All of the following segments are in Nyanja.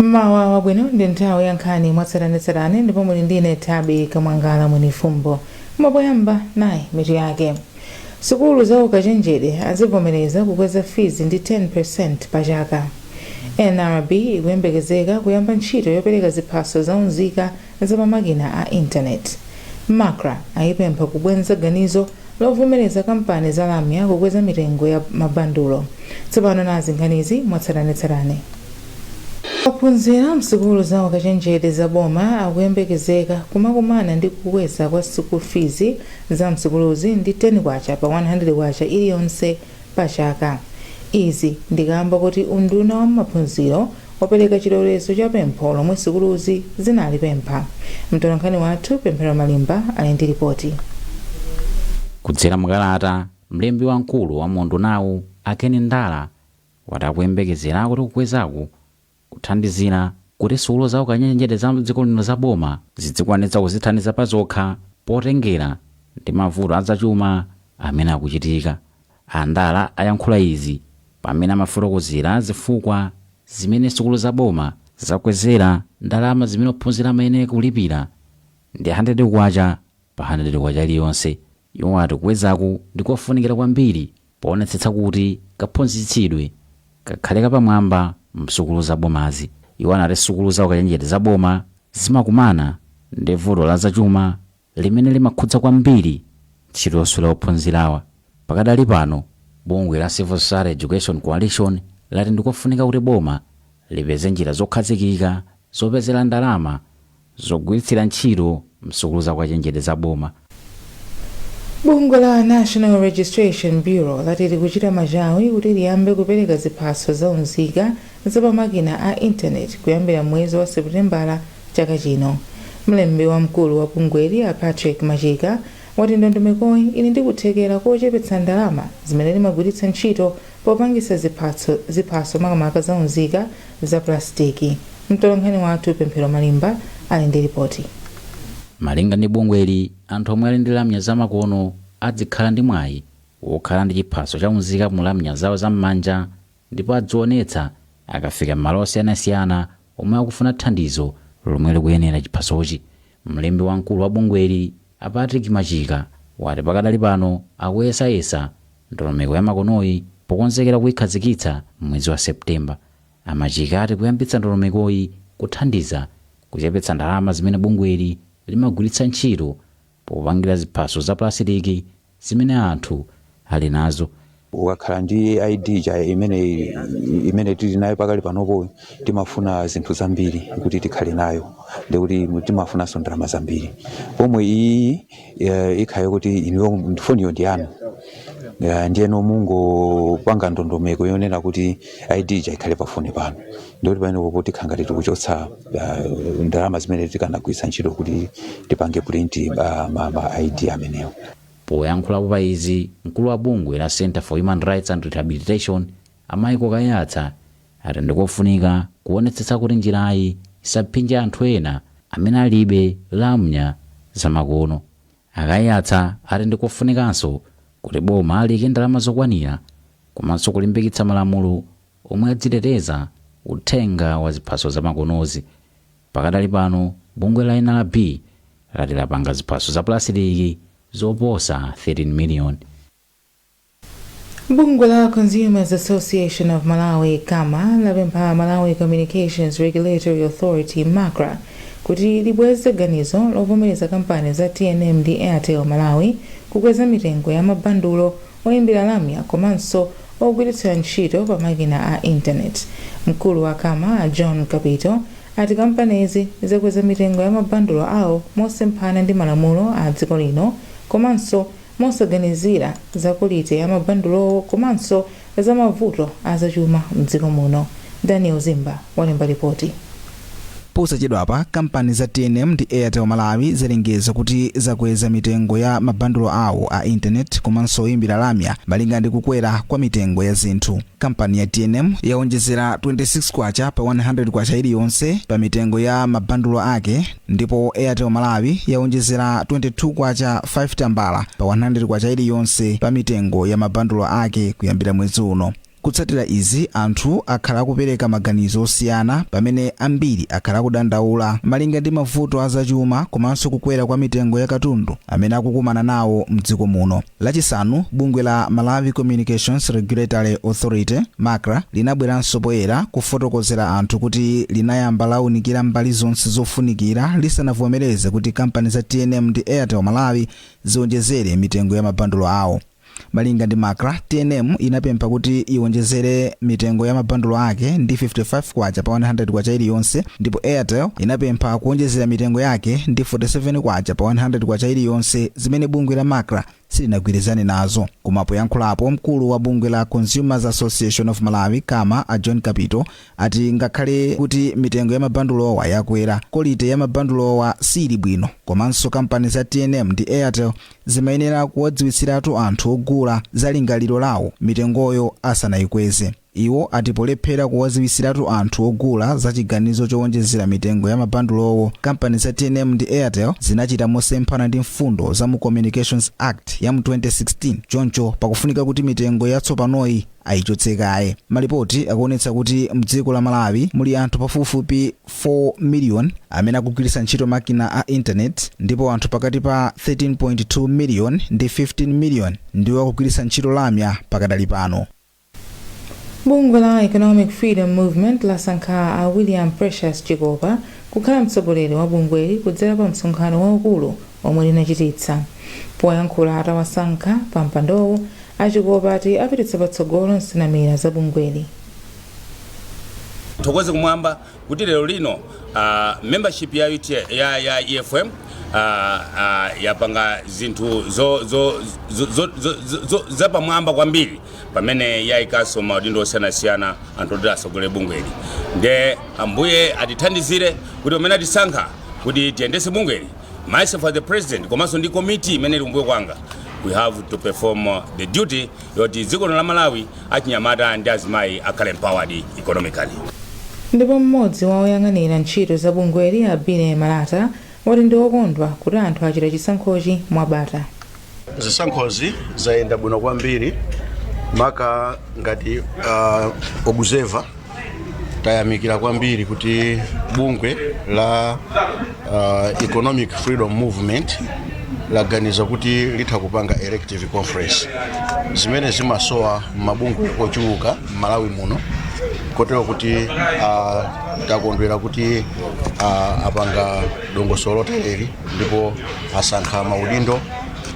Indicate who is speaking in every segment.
Speaker 1: Mmawa wabwino. Ndi nthawi ya nkhani mwatsatanetsatane ndipo muli ndine Tabi Kamwangala Mwenifumbo. Poyamba nayi mitu yake. Sukulu za ukachenjede azivomereza kukweza fees ndi 10% pa chaka. NRB ikuyembekezeka kuyamba ntchito yopereka ziphaso zaunzika zapamakina a intaneti. MACRA ayipempha kubwenza ganizo lovomereza kampani za lamya kukweza mitengo ya mabandulo. Tsopano nazi nkhanizi mwatsatanetsatane. Ophunzira msukulu za ukachenjede za boma akuyembekezeka kumakumana ndi kukweza kwa school fees za msukuluzi ndi 10 kwacha pa 100 kwacha iliyonse pa chaka. Izi ndikamba kuti unduna wa maphunziro wapereka chilolezo cha pempho lomwe sukuluzi zinalipempha. Mtolankhani wathu Pemphero Malimba ali ndi ripoti.
Speaker 2: Kudzera mukalata, mlembi wamkulu wa undunawu a Ken Ndala wati akuyembekezera kuti kukwezaku kuthandizira kuti sukulu za ukachenjede za dziko lino za boma zizikwanitsa kuzithandiza pa zokha potengera ndi mavuto azachuma amene akuchitika. A Ndala ayankhula izi pamene amafotokozera zifukwa zimene sukulu za boma zakwezera ndalama zimene ophunzira amayenera kulipira ndi 100 kwacha pa 100 kwacha iliyonse. Iwo ati kukwezaku ndikofunikira kwambiri poonetsetsa kuti kaphunzitsidwe kakhale kapamwamba msukulu za bomazi. Iwo anati sukulu za ukachenjede za boma zimakumana ndi vuto la zachuma limene limakhudza kwambiri ntchito yosula ophunzirawa. Pakadali pano, bungwe la Civil Society Education Coalition lati ndikofunika kuti boma lipeze njira zokhazikika zopezera ndalama zogwiritsira ntchito msukulu za ukachenjede za boma.
Speaker 1: Bungwe la National Registration Bureau lati likuchita machawi kuti liyambe kupereka ziphaso zaunzika zapamakina a intaneti kuyambira mwezi wa Seputembala chaka chino. Mlembi wamkulu wa bungweli a Patrick Machika wati ndondomekoyi ili ndi kuthekera kochepetsa ndalama zimene limagwiritsa ntchito popangisa ziphaso makamaka zaunzika za plasitiki. Mtolankhani wathu Pemphero Malimba ali ndi ripoti.
Speaker 2: Malinga ndi bungweli, anthu omwe ali ndi lamya zamakono adzikhala ndi mwayi wokhala ndi chiphaso chaunzika mu lamya zawo zam'manja ndipo adzionetsa akafika m'malo osiyanasiyana omwe akufuna thandizo lomwe likuyenera chiphasochi. Mlembi wamkulu wa bungweli a Patrick Machika wati pakadali pano akuyesayesa ndondomeko ya makonoyi pokonzekera kuyikhazikitsa mwezi wa Septemba. A Machika ati kuyambitsa ndondomekoyi kuthandiza kuchepetsa ndalama zimene bungweli limagwiritsa ntchito popangira ziphaso za plasitiki zimene anthu ali nazo.
Speaker 3: Ukakhala ndi ID cha imene tili nayo pakali panopo, timafuna zinthu zambiri kuti tikhale nayo, ndikuti timafunanso ndalama zambiri, pomwe iyi ikhale kuti inuyo foniyo ndi yanu. Ndiyeno mungopanga ndondomeko yonena kuti ID ija ikhale pafoni pano, ndikuti pamenepo tikhala ngati tikuchotsa ndalama zimene tikanagwiritsa ntchito kuti tipange print ma ID amenewo.
Speaker 2: Poyankhulapo pa izi, mkulu wa bungwe la Center for Human Rights and Rehabilitation a Michael Kaiyatsa ati ndikofunika kuonetsetsa kuti njirayi isaphinje anthu ena amene alibe lamya zamakono. A Kaiyatsa ati ndikofunikanso kuti boma liyike ndalama zokwanira komanso kulimbikitsa malamulo omwe adziteteza uthenga wa ziphaso zamakonozi. Pakadali pano, bungwe la NRB lati lapanga ziphaso za plasitiki zoposa 13 million.
Speaker 1: Bungwe la Consumers Association of Malawi, CAMA, lapempha Malawi Communications Regulatory Authority, MACRA, kuti libweze ganizo lovomereza kampani za TNM ndi Airtel Malawi kukweza mitengo ya mabandulo oyimbira lamya komanso ogwiritsira ntchito pa makina a intaneti. Mkulu wa CAMA a John Kapito ati kampanizi zakweza mitengo ya mabandulo awo mosemphana ndi malamulo a dziko lino komanso mosaganizira za quality ya mabandulowo komanso za mavuto azachuma mdziko muno. Daniel Zimba walemba ripoti.
Speaker 4: Posachedwapa, kampani za TNM ndi Airtel Malawi zalengeza kuti zakweza mitengo ya mabandulo awo a intaneti komanso oyimbira lamya malinga ndi kukwera kwa mitengo ya zinthu. Kampani ya TNM yaonjezera 26 kwacha pa 100 kwacha iliyonse pa mitengo ya mabandulo ake, ndipo Airtel Malawi yaonjezera 22 kwacha 5 tambala pa 100 kwacha iliyonse pa mitengo ya mabandulo ake kuyambira mwezi uno. Kutsatira izi, anthu akhala akupereka maganizo osiyana, pamene ambiri akhala akudandaula malinga ndi mavuto azachuma komanso kukwera kwa mitengo ya katundu amene akukumana nawo mdziko muno. Lachisanu, bungwe la Malawi Communications Regulatory Authority, MACRA, linabweranso poyera kufotokozera anthu kuti linayamba lawunikira mbali zonse zofunikira lisanavomereze kuti kampani za TNM ndi Airtel Malawi ziwonjezere mitengo ya mabandulo awo. Malinga ndi MACRA, TNM inapempha kuti iwonjezere mitengo ya mabandulo ake ndi 55 kwacha pa 100 kwacha iliyonse, ndipo Airtel inapempha kuwonjezera mitengo yake ndi 47 kwacha pa 100 kwacha iliyonse, zimene bungwe la MACRA silinagwirizane nazo. Koma poyankhulapo, mkulu wa bungwe la Consumers Association of Malawi, CAMA, a John Kapito, ati ngakhale kuti mitengo ya mabandulowa yakwera, quality ya mabandulowa sili bwino, komanso kampani za TNM ndi Airtel zimayenera kuwadziwitsiratu anthu ogula za lingaliro lawo mitengoyo asanayikweze. Iwo ati polephera kuwadziwitsiratu anthu ogula za chiganizo chowonjezera mitengo ya mabandulowo, kampani za TNM ndi Airtel zinachita mosemphana ndi mfundo za mu Communications Act ya mu 2016. Choncho pakufunika kuti mitengo yatsopanoyi ayichotse kaye. Malipoti akuonetsa kuti mdziko la Malawi muli anthu pafupifupi 4 million amene akugwiritsa ntchito makina a internet, ndipo anthu pakati pa 13.2 million ndi 15 million ndiwo akugwiritsa ntchito lamya pakadali pano.
Speaker 1: Bungwe la Economic Freedom Movement lasankha a William Precious Chikopa kukhala mtsogoleri wa bungweli kudzera pa msonkhano waukulu omwe linachititsa. Poyankhula atawasankha pa mpandowu, aChikopa ati apititsa patsogolo nsanamira za bungweli.
Speaker 5: Thokoze kumwamba kuti lero lino membership ya, UT, ya EFM yapanga zinthu zo zapamwamba kwambiri pamene yayikanso maudindo osiyanasiyana anthu oti asogolere bungweli. Nde Ambuye atithandizire kuti pamene atisankha kuti tiyendese bungweli, myself as the president komanso ndi komiti imene ili kumbuyo kwanga, we have to perform the duty yoti dziko lino la Malawi, achinyamata ndi azimayi akhale empowered economically.
Speaker 1: Ndipo mmodzi wa oyang'anira ntchito za bungweli, Abine Malata, wati ndi okondwa kuti anthu achita chisankhochi mwabata.
Speaker 6: Zisankhozi zayenda bwino kwambiri, maka ngati observer tayamikira kwambiri kuti bungwe la Economic Freedom Movement laganiza kuti litha kupanga elective conference, zimene zimasowa mabungwe ochuluka m'Malawi muno, kotero kuti takondwera kuti apanga dongosolo lotereri ndipo asankha maudindo,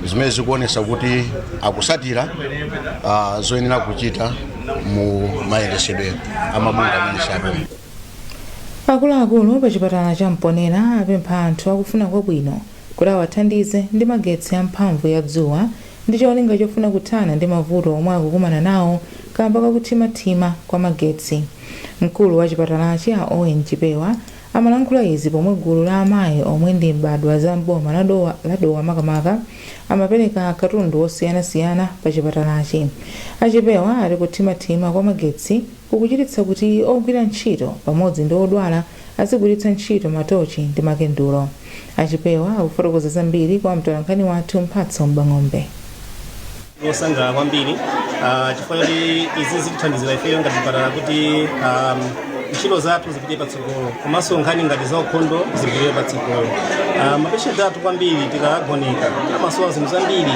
Speaker 6: zimene zikuonesa kuti akusatira zoyenera kuchita mu mayendesedwe amabungwe amene sapoma.
Speaker 1: Akuluakulu pa chipatala cha Mponera apempha anthu akufuna kwabwino kuti awathandize ndi magetsi amphamvu ya dzuwa ndi cholinga chofuna kuthana ndi mavuto omwe akukumana nawo kamba kakuthimathima kwa magetsi. Mkulu wa chipatalachi, a Owen Chipewa, amalankhula izi pomwe gulu la amayi omwe ndi mbadwa za mboma la Dowa makamaka amapereka katundu osiyanasiyana pa chipatalachi. Achipewa ali kuthimathima kwa magetsi kukuchititsa kuti ogwira ntchito pamodzi ndi odwala azigwiritsa ntchito matochi ndi makendulo. Achipewa akufotokoza zambiri kwa mtolankhani wathu Mphatso Mbang'ombe.
Speaker 7: Osangalala kwambiri chifukwa choti izi zitithandizira ifeyo ngati chipatala kuti ntchito zathu zipite patsogolo, komanso nkhani ngati za ukhondo zipitire patsogolo. Mapeshenti athu kwambiri tikagoneka amasowa zinthu zambiri,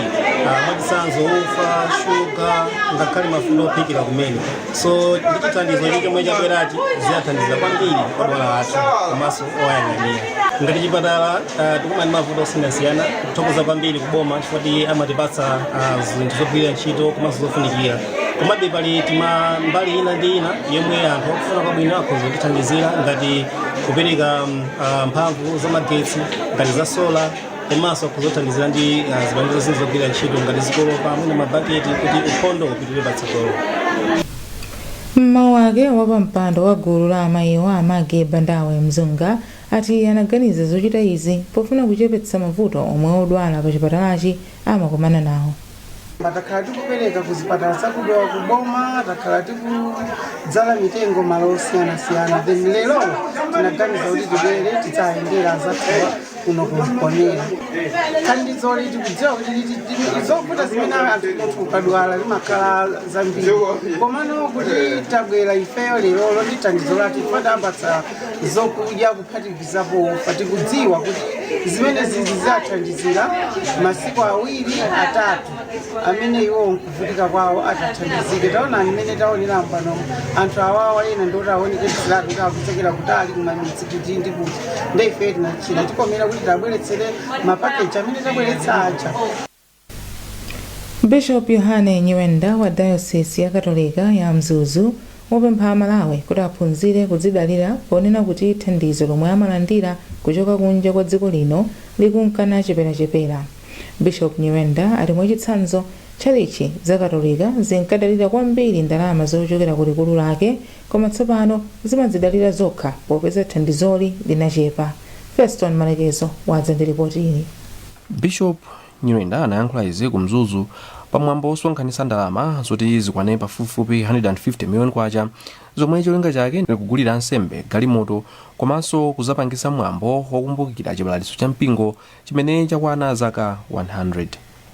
Speaker 7: mwachitsanzo ufa, shuga, ngakhale mafuta ophikira kumene. So ndi chithandizo icho chomwe chabwerachi ziyathandiza kwambiri odwala athu komanso oyang'anira. Ngati chipatala tikumana ndi mavuto osiyanasiyana. Kuthokoza kwambiri kuboma chifukwa amatipatsa zinthu zogwirira ntchito komanso zofunikira, komabe pali tima mbali ina ndi ina yomwe anthu akufuna kwabwino akhoza kutithandizira, ngati kupereka mphamvu za magetsi ngati za solar, komanso akhoza kuthandizira ndi zipangizo zina zogwirira ntchito ngati zikolopa, mwina mabaketi, kuti ukhondo upitirire patsogolo.
Speaker 1: Mmawu ake, wapampando wa gulu la amayiwa, Amage Bandawe Mzunga, ati anaganiza zochita izi pofuna kuchepetsa mavuto omwe odwala pa chipatalachi amakumana nawo.
Speaker 8: Takhala tikupereka ku zipatala zakudowa kuboma, takhala tikudzala mitengo malo osiyanasiyana, then lero tinaganiza kuti tibwere tidzayendera anzathuwa. Kuno kumponera thandizo liti kudziwa kuti zovuta zimene anthu munthu ukadwala limakhala zambiri, komano kuti tabwera ifeyo lerolo ndi thandizo lathu, ife tayambatsa zokudya kuphatikizapo ufa. Tikudziwa kuti zimene zizi zizathandizira masiku 2 3 amene iwo nkuvutika kwawo atathandizike. Taona mmene taonera pano anthu awawa, ena ndoti aoneke zilatu kuti akuchokera kutali kumamidzi kuti ndi kuti, nde ife tinachina tikomera kuti tabweretsere mapakeji amene tabweretsa aja.
Speaker 1: Bishop Yohane Nyirenda wa Diocese ya Katolika ya Mzuzu wapempha Amalawi kuti aphunzire kudzidalira, ponena kuti thandizo lomwe amalandira kuchoka kunja kwa dziko lino likunkana cheperachepera. Bishop Nyirenda ati mwachitsanzo, tchalichi za Katolika zinkadalira kwambiri ndalama zochokera ku likulu lake, koma tsopano zimadzidalira zokha popeza thandizoli linachepa. Feston Malekezo wadza ndi ripoti ili.
Speaker 9: Bishop Nyirenda anayankhula izi ku Mzuzu pamwambo osonkhanitsa ndalama zoti zikwane pafupifupi 150 miliyoni kwacha, zomwe cholinga chake ndi kugulira ansembe galimoto komanso kuzapangisa mwambo wokumbukira chibalaliso cha mpingo chimene chakwana zaka 100.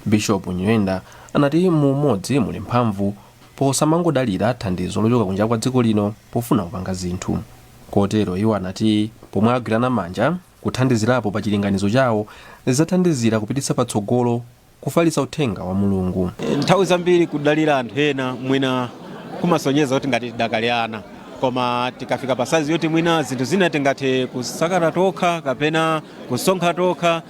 Speaker 9: Bishop Nyirenda anati mu umodzi muli mphamvu, posamangodalira thandizo lochoka kunja kwa dziko lino pofuna kupanga zinthu. Kotero iwo anati pomwe agwirana manja kuthandizirapo pa chilinganizo chawo, zidzathandizira kupititsa patsogolo kufalitsa uthenga wa Mulungu.
Speaker 10: Nthawi zambiri kudalira anthu ena mwina kumasonyeza kuti ngati tidakali ana, koma tikafika pa size yoti mwina zinthu zina tingathe kusakata tokha kapena kusonkha tokha,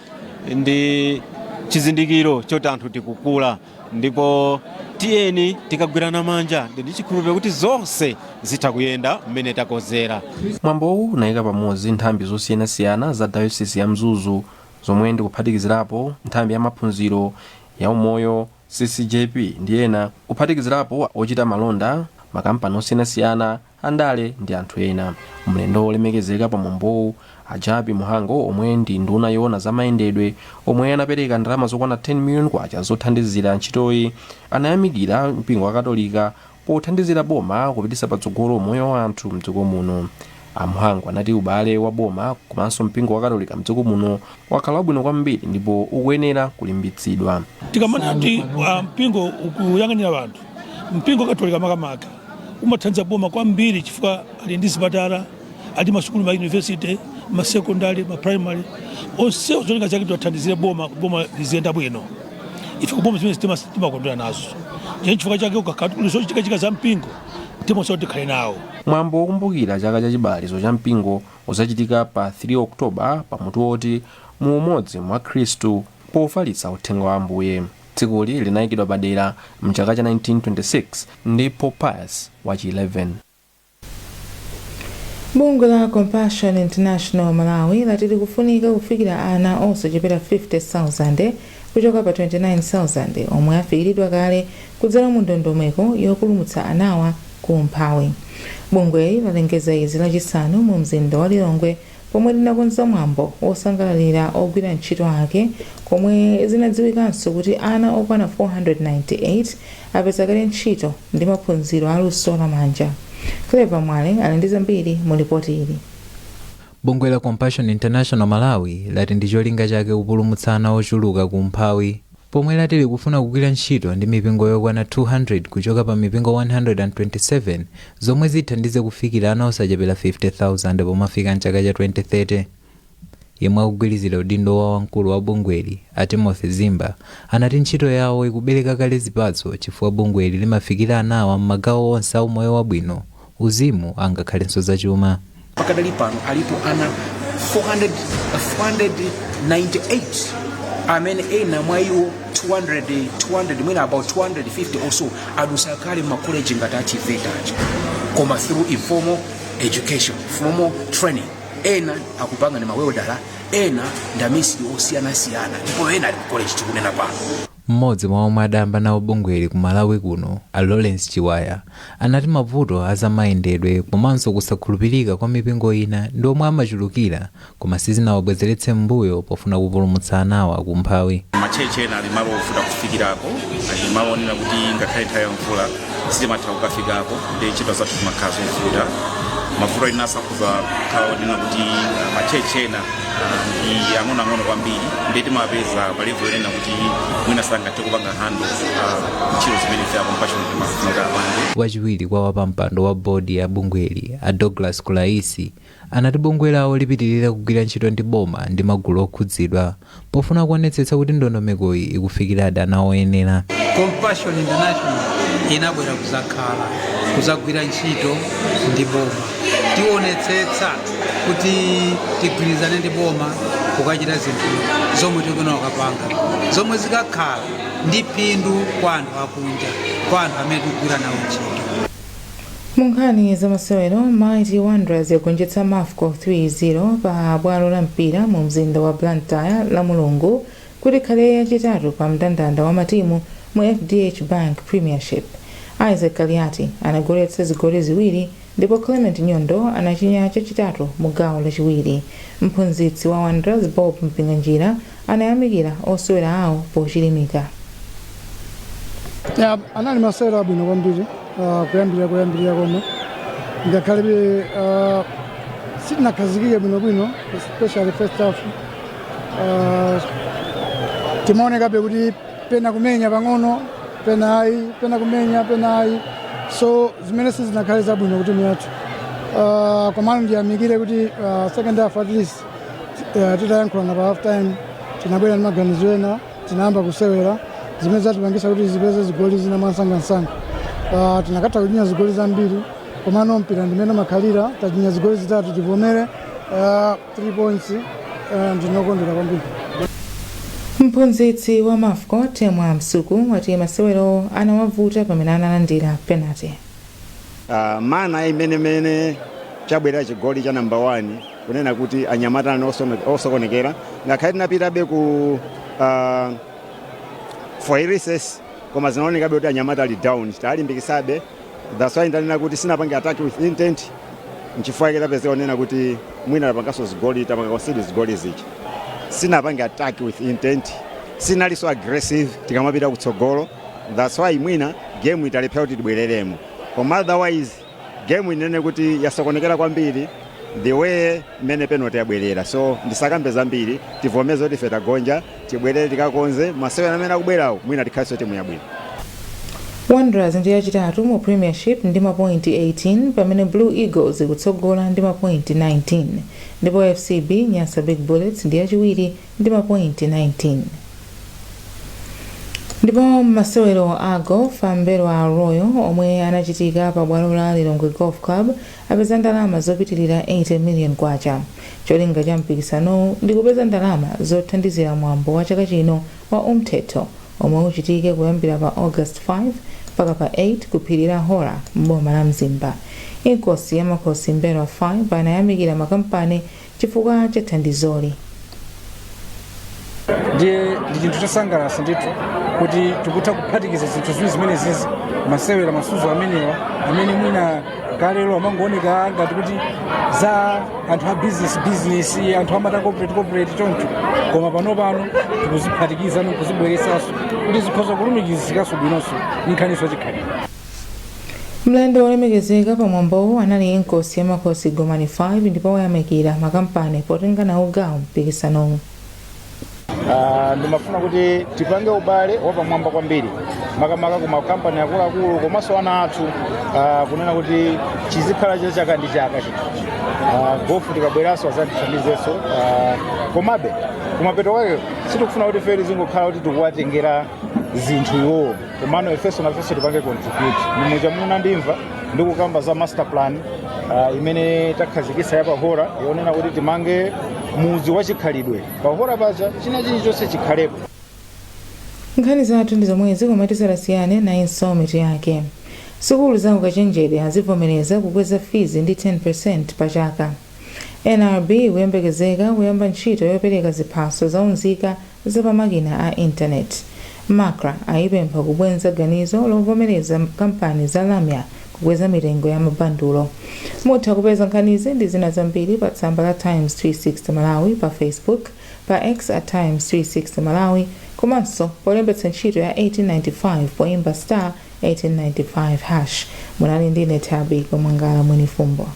Speaker 10: ndi chizindikiro choti anthu tikukula. Ndipo tiyeni tikagwirana manja, ndi chikhulupiriro kuti zonse zitha kuyenda mmene takonzera.
Speaker 9: Mwambowu unayika pamodzi nthambi zosiyanasiyana za Dayosisi ya Mzuzu, zomwe ndikuphatikizirapo nthambi ya maphunziro, ya umoyo, CCJP ndi ena, kuphatikizirapo ochita malonda, makampani osiyanasiyana, andale ndi anthu ena. Mlendo wolemekezeka pa mwambowu, a Jappie Mhango, omwe ndi nduna yoona za mayendedwe, omwe anapereka ndalama zokwana 10 million kwacha zothandizira ntchitoyi, anayamikira mpingo wa Katolika pothandizira boma kupititsa patsogolo moyo wa anthu mdziko muno. A Mhango anati ubale wa boma komanso mpingo wa Katolika mdziko muno wakhala wabwino kwambiri ndipo ukuyenera kulimbitsidwa.
Speaker 11: Tikamana kuti mpingo ukuyang'anira anthu, mpingo Katolika makamaka umathandiza boma kwambiri, chifukwa ali ndi zipatala, ali masukulu, ma university, ma secondary, ma primary, onsewo zolinga zake tiwathandizire boma, boma liziyenda bwino. Ife kuboma zimene timakondwera nazo, ndiye chifukwa chake ukakhala kuli zochitikachika za mpingo timonso tikhale nawo.
Speaker 9: Mwambo wokumbukira chaka cha chibalaliso cha mpingo uzachitika pa 3 Oktoba pamutu woti "Mu umodzi mwa Khristu pofalitsa uthenga wa Ambuye". Tsikuli linayikidwa padera mchaka cha 1926 ndi Pope Pius wachi 11.
Speaker 1: Bungwe la Compassion International Malawi lati likufunika kufikira ana osachepera 50,000 kuchoka pa 29,000 omwe afikiridwa kale kudzera mu ndondomeko yopulumutsa anawa ku umphawi. Bungweli lalengeza izi Lachisanu mu mzinda wa Lilongwe pomwe linakonza mwambo wosangalalira ogwira ntchito ake, komwe zinadziwikanso kuti ana okwana 498 apeza kale ntchito ndi maphunziro aluso lamanja. Clever Mwale ali ndi zambiri mu ripoti ili.
Speaker 12: Bungwe la Compassion International Malawi lati ndi cholinga chake kupulumutsa ana ochuluka ku umphawi, pomwe lati likufuna kugwira ntchito ndi mipingo yokwana 200 kuchoka pa mipingo 127, zomwe zithandize kufikira ana osachepera 50,000 pomafika mchaka cha 2030. Yemwe akugwirizira udindo wa wamkulu wa bungweli, a Timothy Zimba, anati ntchito yawo ikubereka kale zipatso, chifukwa bungweli limafikira anawa m'magawo onse a umoyo wabwino, uzimu, angakhalenso zachuma.
Speaker 13: Pakadali pano alipo ana 400, 498 amene ena mwa iwo 200, 200, mwina about 250 or so adusa kale makoleji ngati a TVET aja, koma through informal education, formal training. Ena akupanga ni maweldala, ena ndi amisiri osiyanasiyana, ndipo ena ali ku college tikunena pano.
Speaker 12: Mmodzi mwa omwe adayamba nawo bungweli ku Malawi kuno, a Lawrence Chiwaya, anati mavuto azamayendedwe komanso kusakhulupirika kwa mipingo ina ndi omwe amachulukira, koma sizinawabwezeretse m'mbuyo pofuna kupulumutsa anawa ku umphawi.
Speaker 5: Matchechi ena ali malo ovuta kufikirako, ali malo onena kuti ngakhale nthawi ya mvula sitimatha kukafikako, ndi ntchito zathu zimakhala zovuta.
Speaker 14: Mavuto ena sakhoza kukhala onena kuti ma church ena ndi ang'onoang'ono kwambiri, ndiye timapeza pa level yonena kuti mwina sangathe kupanga handle ntchito zimene ife a Compassion timafuna kuti apange.
Speaker 12: Wachiwiri kwa wapampando wa bodi ya bungweli, a Douglas Kulaisi, anati bungwe lawo lipitirira kugwira ntchito ndi boma ndi magulu okhudzidwa pofuna kuonetsetsa kuti ndondomekoyi ikufikiradi ana oyenera.
Speaker 15: Compassion International inabwera kuzakhala, kuzagwira ntchito ndi boma. Tionetsetsa kuti tigwirizane ndi boma kukachita zinthu zomwe tikuyenera kukapanga, zomwe zikakhala ndi phindu kwa anthu akunja, kwa anthu amene tikugwira nawo ntchito.
Speaker 1: Mu nkhani zamasewero, Mighty Wanderers yagonjetsa Mafco 3-0 pa bwalo la Mpira mu mzinda wa Blantyre la Mulungu kuti ikhale yachitatu pa mndandanda wa matimu mu FDH Bank Premiership. Isaac Kaliati anagoletsa zigoli ziwiri ndipo Clement Nyondo anachinya chachitatu mu gawo lachiwiri. Mphunzitsi wa Wanderers, Bob Mpinganjira, anayamikira osewera awo pochilimika.
Speaker 16: Ya, anali masewero abwino kwambiri kuyambirira komwe, ngakhale sitinakhazikike bwinobwino, especially first half. Timaonekabe kuti pena kumenya pang'ono, pena ayi, pena kumenya, pena ayi, so zimene sizinakhale zabwino kuti timu yathu. Komano ndiyamikire kuti second half at least, titayankhulana pa half time, tinabwera ndi maganizo ena, tinayamba kusewera, zimene zatipangisa kuti zipeze zigoli zina mwansangansanga. Tinakatha kuchinya zigoli zambiri, komano mpira ndimene makhalira. Tachinya zigoli zitatu, tivomere, 3 points, ndinokondwera kwambiri.
Speaker 1: Mphunzitsi wa Mafco, Temwa Msuku, wati masewero anawavuta pamene analandira penalty.
Speaker 17: Mana imenemene chabwera chigoli cha number 1, kunena kuti anyamata ani osokonekera, ngakhale tinapitabe ku for recess, koma zinaonekabe kuti anyamata ali down. Talimbikisabe, that's why ndanena kuti sinapange attack with intent, nchifukwa chake tapezeka kunena kuti mwina tapanganso zigoli, tapanga concede zigoli zichi. Sinapange attack with intent, sinalinso aggressive tikamapita kutsogolo, that's why mwina game italephera kuti tibwereremo. Koma otherwise game inene kuti yasokonekera kwambiri the way mmene penalty yabwerera. So ndisakambe zambiri, tivomeze kuti ife tagonja, tibwerere tikakonze masewera amene akubwerawo, mwina tikhalenso timu yabwino.
Speaker 1: Wanderers ndi yachitatu mu Premiership ndi mapointi 18, pamene Blue Eagles ikutsogola ndi mapointi 19, ndipo FCB Nyasa Big Bullets ndi yachiwiri ndi mapointi 19. Ndipo masewero a golf a Mbelwa Royal omwe anachitika pa bwalo la Lilongwe Golf Club apeza ndalama zopitilira 80 million kwacha. Cholinga cha mpikisanowu ndi kupeza ndalama zothandizira mwambo wa chaka chino wa Umthetho omwe uchitike kuyambira pa August 5 mpaka pa 8 ku phiri la Hora m'boma la Mzimba. Inkosi ya Makhosi Mbelwa 5 anayamikira makampani chifukwa cha thandizoli.
Speaker 18: Ndiye ndi chinthu chosangalatsa ndithu kuti tikutha kuphatikiza zinthu ziwiri zimene zizi, masewera masuzo amenewa amene mwina kalelo amangooneka ngati kuti za anthu a business business, anthu amata corporate corporate choncho, koma pano pano tikuziphatikiza kuzibweretsanso kuti zikhoza kulumikizikaso bwinonso ndi nkhaniso chikhalidwe.
Speaker 1: Mlendo wolemekezeka pamwambowu anali Inkosi ya Makhosi Gomani 5, ndipo wayamikira makampani potenga nawo gawo mpikisanowu.
Speaker 19: Ndimafuna kuti tipange ubale wapamwamba kwambiri, makamaka ku makampani akuluakulu komanso ana athu, kunena kuti chizikhala cha chaka ndi chaka chinthuchi. Golf tikabweranso azatithandizenso. Komabe kumapeto kwake sitikufuna kuti ife zingokhala kuti tikuwatengera zinthu iwowo, komano ifenso nafenso tipange contribute. Nimuja munandimva ndikukamba za master plan imene takhazikitsa ya Pahora, yonena kuti timange muzi wachikhalidwe Pahora paja, china chilichonse chikhalepo.
Speaker 1: Nkhani zathu ndi zomwezi, koma tisanasiyane nayinso mitu yake. Sukulu za ukachenjede azivomereza kukweza fees ndi 10% pa chaka. NRB kuyembekezeka kuyamba ntchito yopereka ziphaso zaunzika zapamakina a intaneti. MACRA ayipempha kubwenza ganizo lovomereza kampani za lamya kukweza mitengo ya mabandulo. Mutha kupeza nkhanizi ndi zina zambiri pa tsamba la Times 360 Malawi pa Facebook, pa X at Times 360 Malawi, komanso polembetsa ntchito ya 1895 poimba *1895#. Munali ndine Tabi Komwangala Mwenifumbo.